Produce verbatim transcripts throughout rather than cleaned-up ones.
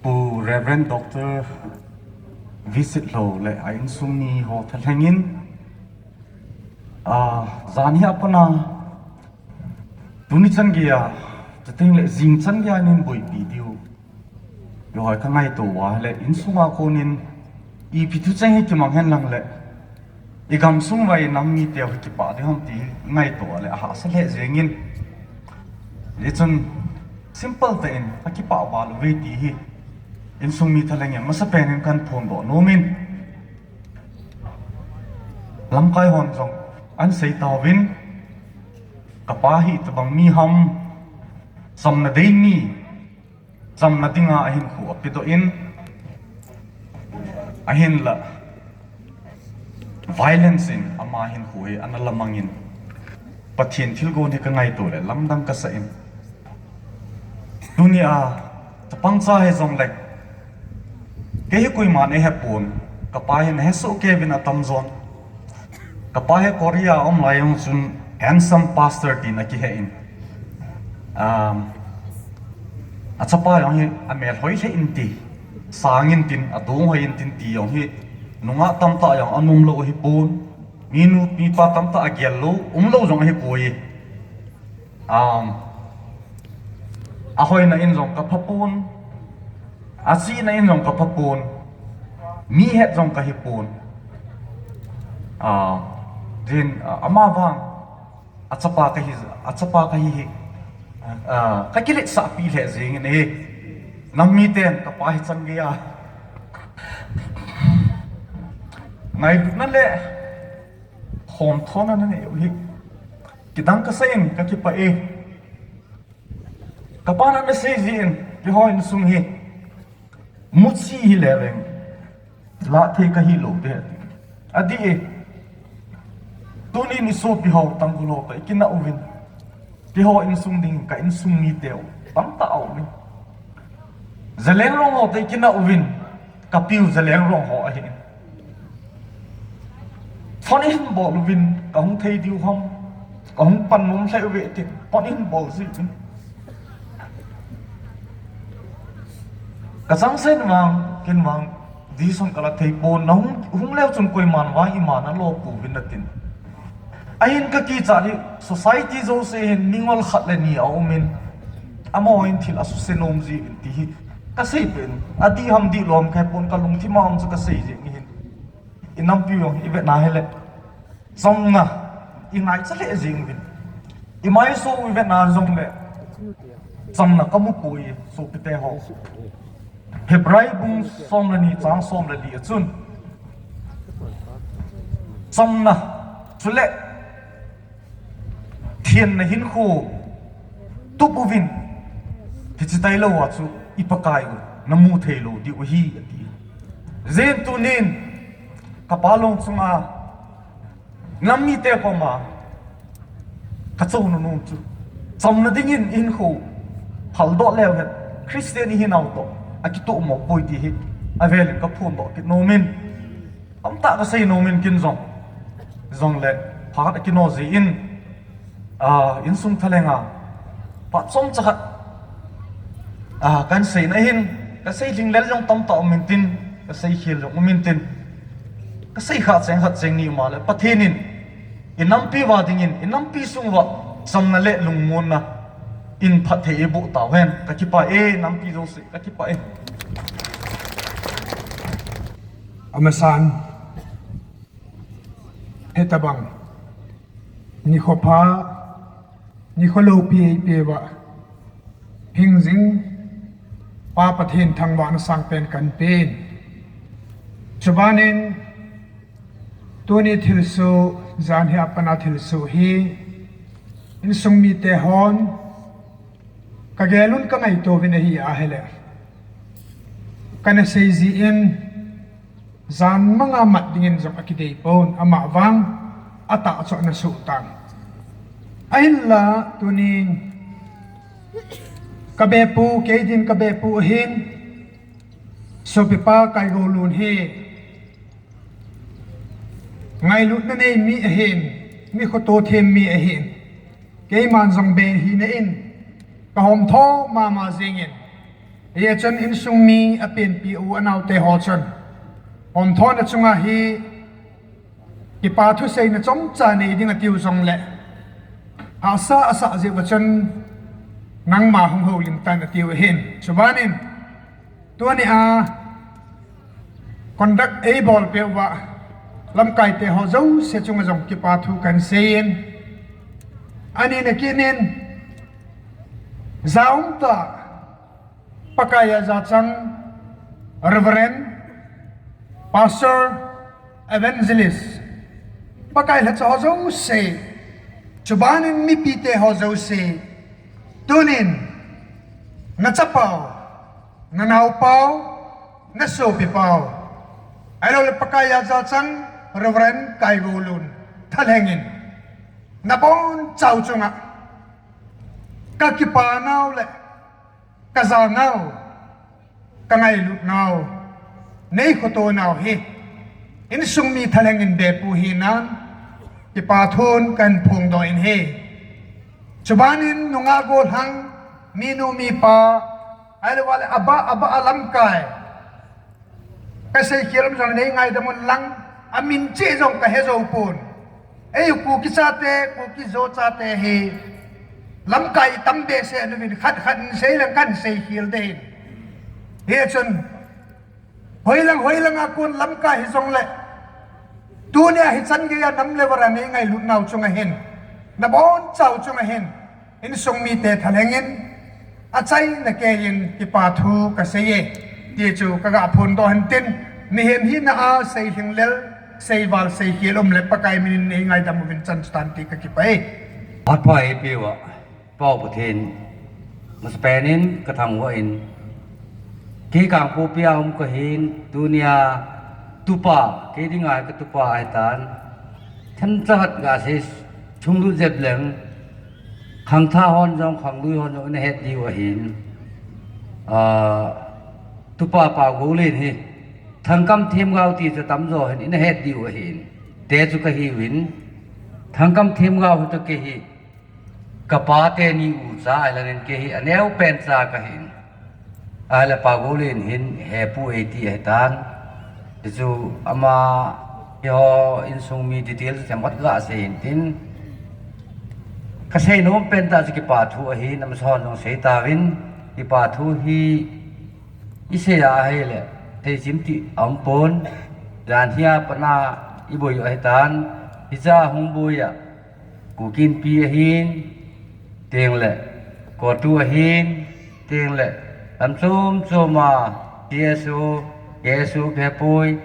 Pu Reverend Doctor Visit Lo le a insung mi ho thalheng in, ah, jan hi apana tuni chan geiya, chuteng le jing chan geiya nin boipi diu. Yo hoi ka ngaito uva le insunga konin ipi thu cheng hi kimang hen lang le, i gamsung uva i nam mite ho hi kipah ding ham ti ngaito le ahahsa lheh jengin. Hichun simple tah in ka kipah val uve ti hi insung mi thalheng in masapen in kan phondoh nomin. Lamkai hon jong ahin sei tauvin, ka pa hi itobang mi ham, chamna dei mi, chamna dinga ahinkho apedoh in, ahinla violence in ama hinkho hi ana lamangin, Pathen thilgon hi ka ngaito le lamdang kasa in. Tunia chapang cha hijongle, kei hi koiman eihepon, ka pa hin ahesoh kei uvin atamjon. Ka pa hi Korea a um lai jong chun handsome pastor tin akihe in, um, achapa jong hi amel hoi lheh in ti, sang intin, adong hoi intin ti jong hi, nungah tamtah jong ana um lou ahipon, minu mipa tamtah agel lou, um lou jong ahipoi. Um, ahoina in jong kaphapon, achihna in jong kaphapon, mi het jong kahipon. Ah, din, ah, amavang achapa kahi, achapa kahi hi, ah, kakiletsahpi lheh jengin ahi. Nam miten ka pa hi chan geiya ngailutna le khomthona nanei u hi kidang kasa in, kakipah e. Ka pan ana sei jin, keiho insung hi muchi hile veng, lah thei kahilou te. Adih e. Tunin isopi ho, Tangkhul ho toh ikinah uvin, keiho insung ding, ka insung miteu tamtah aumin. Zaleng rong ho toh ikinah uvin, kapiu Zaleng rong ho ahin. Phone ihin bol uvin, kahung thei diu ham, kahung pan nom lheh uve tin phone ihin bol jiuvin. Kachangseh vang, ken vang decision kala theipon, nahung, hung leu chun koiman vang ima nalo pouvin natin. Ahin kakichat hi society jouse hin mingol khat le ni aumin, amaho hin thil asuse nom jiuvin ti hi kasei pen, adih ham dihlou ham kahepon, kalungthima um chu kasei jeng hin. Inampiu jong ivetna hile, chamna ingaicha lheh jeng uvin. Imaiso ivetna jongle chamna kamupoi, sopite ho. Hebrai bung som le ni chang som le li a chun, chamna chule thenna hinkho tup uvin, hiche tailouva chu i Pakai u namu theilou diu ahi, ati. Jeh in tunin kapa long chunga nam mite koma kachonu nom chu, chamna dingin ihinkho phaldoh leu hen, Christian ihinau toh akitoh mopoi ti hi avelin kaphondoh kit nomin. Tamtah kasei nomin ken jong, jongle phat akino jeh in, ah, insung thalhenga phat chomcha khat, ah, kahin seina hin, kasei lhinglel jong tamtah umin tin, kasei khel jong umin tin, kasei kha cheng khat cheng ni um a le, Pathen in inampi uva dingin, inampi sung uva chamna le lungmonna in phatthei eiboh tauhen. Kakipah e, nampi jouse, kakipah e. Amasan, hitobang nikho pha, nikho loupi eipeuva, hingjing Pa Pathen thangvahna sangpen kahin pen. Chubanin tuni thilsoh, jan hi apana thilsoh hi insung mite hon kagelun kangaitouvin ahi ahile, kana sei jin, jan manga mat dingin jong akideipon, amavang atah chu ana sohtan. Ahinla tunin kabepu, kei din kabepu ahin, sopipa Kaigoulun hi ngailutna nei mi ahin, mi khoto them mi ahin, keiman jong bei hina in, Kahom tho mama jingin, hichun insung mi apenpi u anaote ho chun, hom thona chunga hi kipa thuseina chomcha nei ding atiu jongle, hahsa asah jeh uva chun, nangma hung houlim tan atiu ahin. Chubanin, tunia conduct eibolpeh uva lamkaite ho jouse chunga jong kipa thu kahin seiyin, ani na kinin, jaumtah Pakaiya jachang, Reverend, Pastor, Evangelist, Pakai lhacha ho jouse, chubanin mipite ho jouse, tunin nachapau, nanaopau, nasopipau, ahiloule Pakaiya jachang Reverend Kaigoulun thalhengin, nabonchau chunga kakipanau le kajanau, kangailutnau, neikhotonau hi insung mi thalhengin bepu hinan, kipa thun kahin phongdoh in ahi. Chubanin nungah gollhang, minu mipa, ahiloule abah abah a lamkai kaseikhel um jongle neingaidam un lang, amin cheh jong kahejou pon. Ei Kuki chate, Kuki Zo chate hi lamkai tam behseh uvin, khat khat in sei leng kahin seikhel ding ahin. Hichun hoilang hoilanga kon lamkai hijongle, tunia hichan geiya nam le var a neingailutnau chunga hin, nabonchau chunga hin, insung mite thalhengin, achaina keiyin kipa thu kaseiye, ti chu kaga phondoh hintin, mihem hina a seilhinglel, seival seikhel umle Pakai minin neingaidam uvin chan chutan ti kakipah e. Phatpha eipeuva, Pau Pathen masapen in kathangvah in, kei Kangpokpi a um kahin, tunia tupa, kei dinga katupa ahitan, themcha khat gasei chunglut jep leng, khangthah hon jong khanglui hon jong inahet diu ahin, tupa Pau Goulen hi Thangkam Themgao ti chu atamjo hin inahet diu ahin, te chu kahiuvin, Thangkam Themgao hi toh kei hi kapa teni ucha ahilouleh kei hi aneopen cha kahin, ahile Pau Goulen hin hepu eiti ahitan, tichu ama, eiho insung mi detail chu themkhat gasei hintin, kasei nompen tah chu kipa thu ahin, amasan jong seitauvin, kipa thu hi isei a ahile theichim ti aumpon, janhia patna iboi u ahitan, hicha hung boi a Kuki Inpi ahin, tengle CoTU ahin, tengle lam chom choma CSO, KSO, Khepui,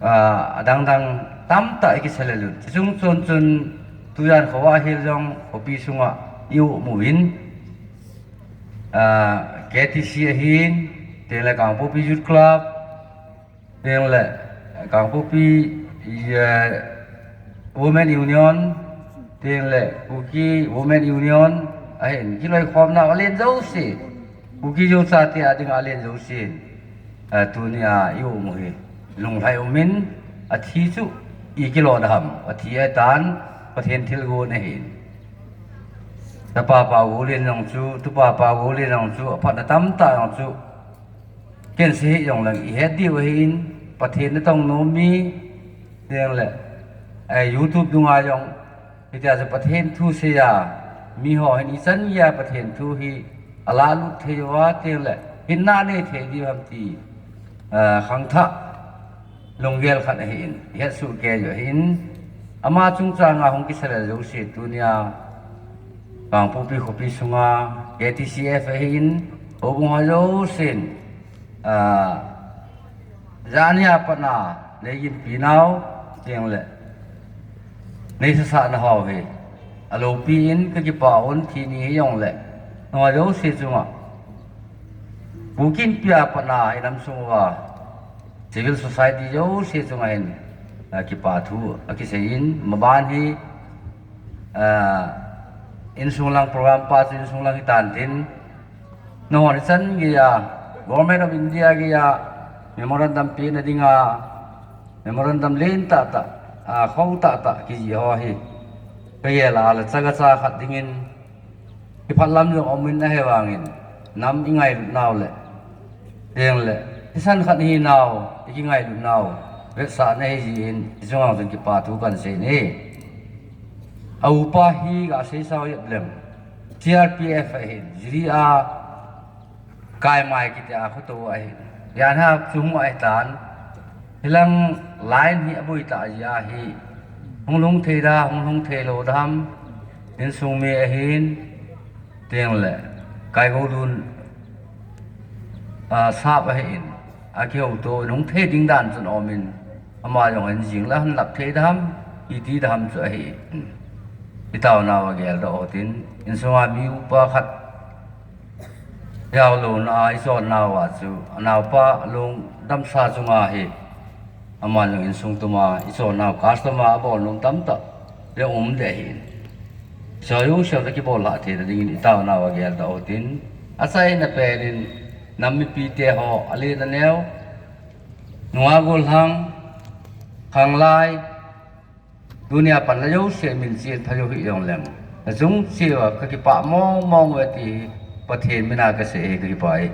adangdang tamtah ikisalel un. Chuche chungchon chun tujan khovah hel jong khopi sunga i-um uvin, KTC ahin, tengle Kangpokpi Youth Club, tengle Kangpokpi Women Union, tengle Kuki Women Union, ahin kiloikhomnau alen jouse, Kuki Zo chate a dinga alen jousen, tunia i-um u hi lunglhai umin, athi chu ikilo dem, athi ahitan, Pathen thilgon ahin. Tapa Pau Goulen jong chu, tupa Pau Goulen jong chu aphatna tamtah jong chu ken sei hih jongleng ihet diu ahin, Pathen natong nom mi, tengle YouTube dunga jong hitia chu Pathen thu seiya, miho hin ichan geiya Pathen thu hi alahlut thei uva, tengle hinna nei thei diu ham ti khangthah lunggel khat ahin, ihetsoh kei u ahin, ama chungchanga hung kisalel jouse tunia Kangpokpi khopi sunga KTCF ahin, houbung ho jousen janhia patna neiginpi nau, tengle neisasah nau hi aloupi in kakipah un, thi ni hijongle nangho jouse chunga Kuki Inpi a patna inam sung uva civil society jouse chunga hin kipa thu akiseiyin, maban hi insung lang program pa chu insung lang hitan tin, nanghon ichan geiya Government of India geiya memorandum pena dinga memorandum len tahtah, khou tahtah kijih ho hi kagel a le chagacha khat dingin Kiphat lam jong umin ahivangin, nam ingailut nau le, teng le, thisan khat hi nau, ikingailut nau, vetsahna hi jin, ichunga jong kipa thu kan sei ni. A upa hi gasei sao jep leng, C R P F ahin, jiri a, Kaimai kiti a khuto ahin. Jan ha chu hung ahitan. Hilang line hi aboi tah jeh ahi. Hung lhung thei da, hung lhung thei lou dam. Insung mi ahin. Teng le. Kaigou lun. A, sap ahin. Akihouto in hung thei ding dan chun umin. Ama jong in jing la han lap thei dam. Iti dam chu ahi. Itaonau agel doh tin. Insunga mi upa khat. Hiau louna a ichon nau a chu, anaopa lungdamsa chunga hi, aman jong insung tuma ichon nau customer abol nom tamtah le um deh ahin. Choi u sel kibol lah theina dingin itaonau agel doh tin, achaina pen in nam mipite ho alen aneo, nunga golhang, khanglai, Tunia pan la jouse min chen pha jou hih jong leng. Na chung cheh uva kakipah mong mong uve ti Pathen mina kasei hi kakipah e.